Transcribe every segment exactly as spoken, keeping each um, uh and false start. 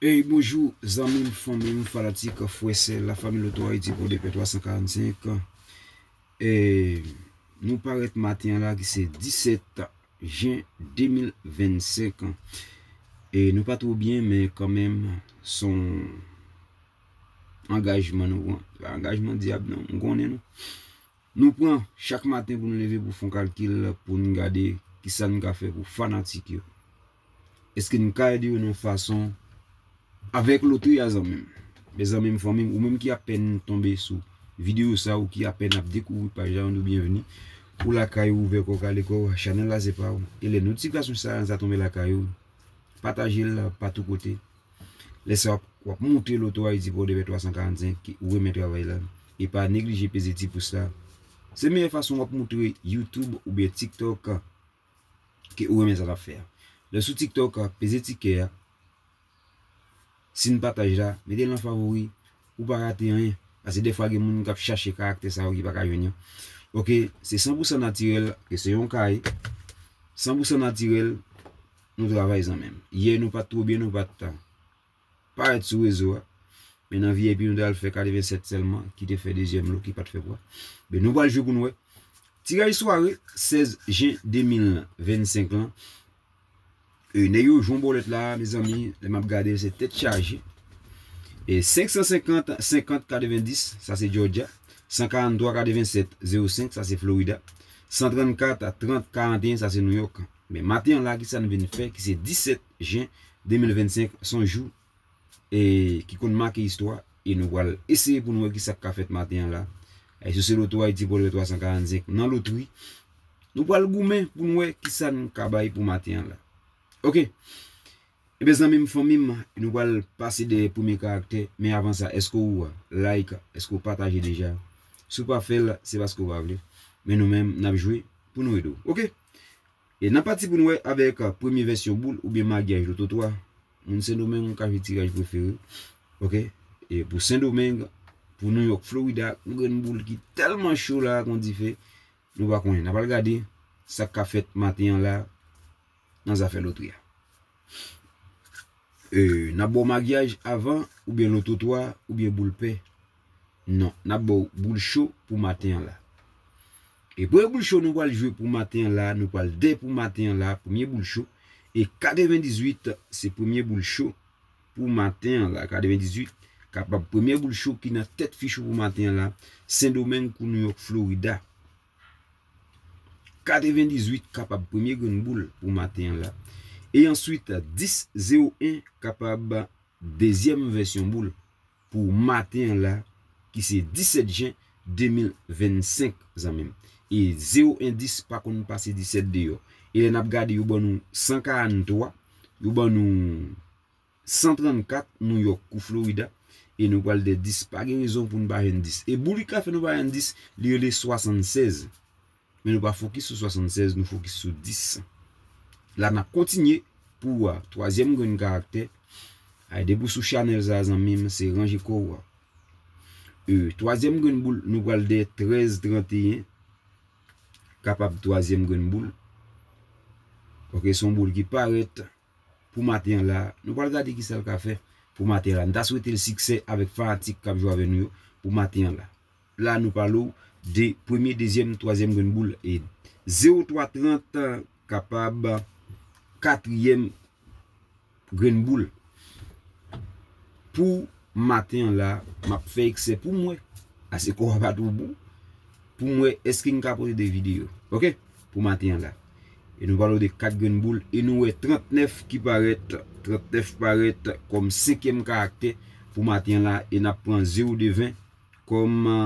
Ey, bonjou, zanmi m, fanmi m, fanatik, frè, sè, lafanmi Loto Ayiti pou de pè twa san karannsenk. E nou parèt maten an la ki se disèt jen de mil vennsenk. E nou pa twò byen, men kanmenm, se yon angajman nou pran. Se pa angajman dyab, non, m konnen nou. Nou pran chak maten pou n leve pou fè yon kalkil, pou n gade kisa n ka fè pou fanatik yo. Èske n ka ede yo nan yon fason avèk lotri a, zanmi m? Mezanmi, fanmi m, ou menm ki apèn tonbe sou videyo sa, ou ki apèn ap dekouvri paj la, nou byenveni. Ou lakay ou, ouvè kò w, kale kò w, chanèl la se pa w. E lè notifikasyon sa, sa tonbe lakay ou, pataje l pa tou kote. Lè sa w ap, w ap montre Loto Ayiti pou de pè twa san karannsenk ki ou renmen travay la. E pa neglije peze ti pous la. Se meyè fason w ap montre YouTube oubyen TikTok ke ou renmen sa n ap fè a. Lè sou TikTok, peze ti kè a. Si n pataj la, mete l nan favori, ou pa rate anyen. Paske defwa gen moun k ap chache karaktè sa yo ki pa ka jwenn yo. Oke, se san pou san natirèl, ke se yon kay, san pou san natirèl, nou travay zanmi m. Yè nou pa t twò byen, nou pa t parèt sou rezo a. Men nan V I P nou t al fè katrevennsèt sèlman, ki te fè dezyèm lo, ki pa t fè pwa. Men nou pral jwe pou n wè. Tiraj sware sèz jen de mil vennsenk lan. E nèg yo jwe yon bòlèt la, mezanmi, lè m ap gade l, se tèt chaje. E senk san senkant, senkant, katrevendis, sa se Georgia. San karanntwa, katrevensèt, zewo senk, sa se Florida. San trannkat, trant, karanteyen, sa se New York. Men maten an la, kisa n vin fè, ki se disèt jen de mil vennsenk, se yon jou e ki konn make istwa, e nou pral eseye pou n wè kisa k ka fèt maten an la. E si se Loto Ayiti pou de pè twa san karannsenk nan lotri, nou pral goumen pou n wè kisa n ka bay pou maten an la. Oke. Ebyen, zanmi m, fanmi m, nou pral pase dèyè premye karaktè, men avan sa, èske w like, èske w pataje deja? Si w pa fè l, se paske w pa vle. Men nou menm, n ap jwe pou nou ede w. Oke? E n ap pati pou n wè avèk, a, premye vèsyon boul oubyen maryaj Loto twa. Moun Sendomeng ka jwe tiraj prefere. Oke? E pou Sendomeng, pou New York, Florida, yon grenn boul ki tèlman cho la, kon dife, nou pa konnen. N ap al gade sa k ka fèt maten an la nan zafè lotri a. E, n ap ba w maryaj avan, oubyen Loto twa, oubyen boul pè? Non, n ap ba w boul cho pou maten an la. E premye boul cho nou pral jwe pou maten an la, nou pral dè pou maten an la, premye boul cho. E katrevendizuit, se premye boul cho pou maten an la. Katrevendizuit, kapab premye boul cho ki nan tèt fich ou pou maten an la, Sendomeng kou New York, Florida. Katrevendizuit kapab premye grenn boul pou maten an la. E answit, dis zewo en kapab dezyèm vèsyon boul pou maten an la, ki se disèt jen de mil vennsenk, zanmi m. E zewo en dis pa konn pase disèt deyò. E lè n ap gade, yo ban nou san karanntwa, yo ban nou san trannkat, New York kou Florida, e nou pral dè dis. Pa gen rezon pou n pa jwenn dis. E boul ki ka fè nou pa jwenn dis, li rele swasannsèz. Men nou pa fokis sou swasannsèz, nou fokis sou dis. La, n ap kontinye pou, a, twazyèm grenn karaktè. Ay, depi w sou chanèl sa, zanmi m, se ranje kò w. E, twazyèm grenn boul, nou pral dè trèz tranteyen. Kapab twazyèm grenn boul. Oke, se yon boul ki parèt pou maten an la. Nou pral gade kisa l ka fè pou maten an la. Nou ta swete l siksè avèk fanatik k ap jwe avè nou yo pou maten an la. La, nou pale w de premye, dezyèm, twazyèm grenn boul. E zewo twa trant kapab katriyèm grenn boul. Pou maten an la, m ap fè eksè pou m wè. Ase kò a pa twò bon. Pou m wè èske n ka pote de videyo. Oke? Pou maten an la. E nou pale w de kat grenn boul. E nou wè trannèf ki parèt. Trannèf parèt kòm senkyèm karaktè pou maten an la. E n ap pran zewo de ven kòm, a,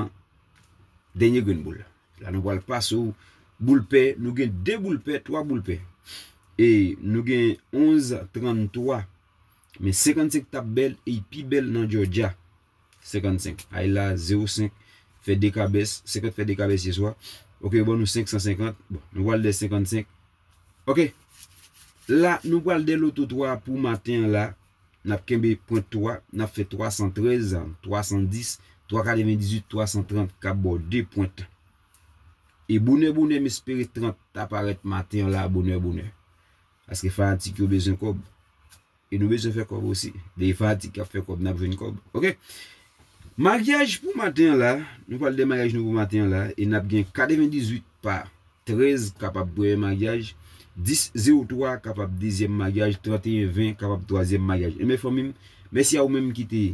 dènye grenn boul. La, nou pral pase w boul pè. Nou gen de boul pè, twa boul pè. E nou gen onz, tranntwa. Men senkannsenk t ap bèl, e l pi bèl nan Georgia. Senkannsenk. Ay la, zewo senk fè de kabès, senkant fè de kabès yè swa. Oke, yo ban nou senk san senkant. Bon, nou pral dè senkannsenk. Oke. La, nou pral dè Loto twa pou maten an la. N ap kenbe pwent twa, n ap fè twa san trèz, twa san dis, twa katrevendizuit, twa san trant k ap ba w de pwent. E bonè, bonè, m espere trant ta parèt maten an la, bonè, bonè. Paske fanatik yo bezwen kòb. E nou bezwen fè kòb osi. De fatig k ap fè kòb, n ap jwenn kòb. Oke? Maryaj pou maten an la, nou pral de maryaj nou pou maten an la, e n ap gen katrevendizuit pa trèz kapab premye maryaj, dis zewo twa kapab dezyèm maryaj, tranteyen ven kapab twazyèm maryaj. Enben fanmi m, mèsi a ou menm ki te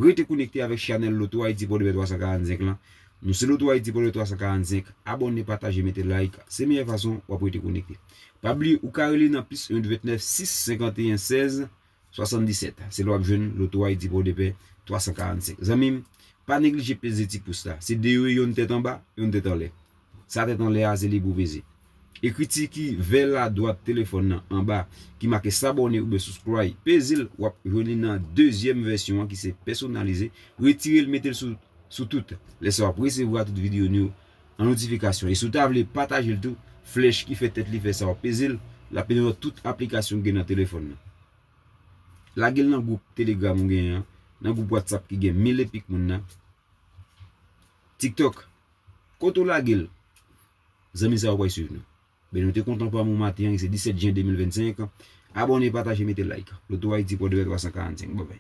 rete konekte avèk chanèl Loto Ayiti Pòdepè twa san karannsenk lan. Nou se Loto Ayiti Pòdepè twa san karannsenk. Abòne, pataje, mete like. Se meyè fason w ap rete konekte. Pa bliye, ou ka rele nan plis yon vennèf sis senkanteyen sèz swasanndisèt. Se la w ap jwenn Loto Ayiti Pòdepè twa san karannsenk. Zanmi m, pa neglije peze ti pous la. Se de yo ye, yonn tèt anba, yonn tèt anlè. Sa tèt anlè a, se li pou peze. Ekriti ki vè ladwat telefòn nan anba, ki make s'abonner oubyen subscribe, peze l, w ap jwenn li nan dezyèm vèsyon an ki se pèsonalize. Retire l, mete l sou, sou tout. Lè sa w ap resevwa tout videyo nou yo an notifikasyon. E si w ta vle pataje l tou, flèch ki fè tèt li fè sa, w ap peze l, l ap peze nan tout aplikasyon ki gen nan telefòn nan. Lage l nan gwoup Telegram ou genyen an, nan gwoup WhatsApp ki gen mil epik moun nan. TikTok, kote w lage l, zanmi sa yo pral swiv nou. Ben, nou te kontan pran mou maten an, se disèt jen de mil vennsenk. Abòne, pataje, mete like. Loto Ayiti Pòdepè twa san karannsenk. Babay.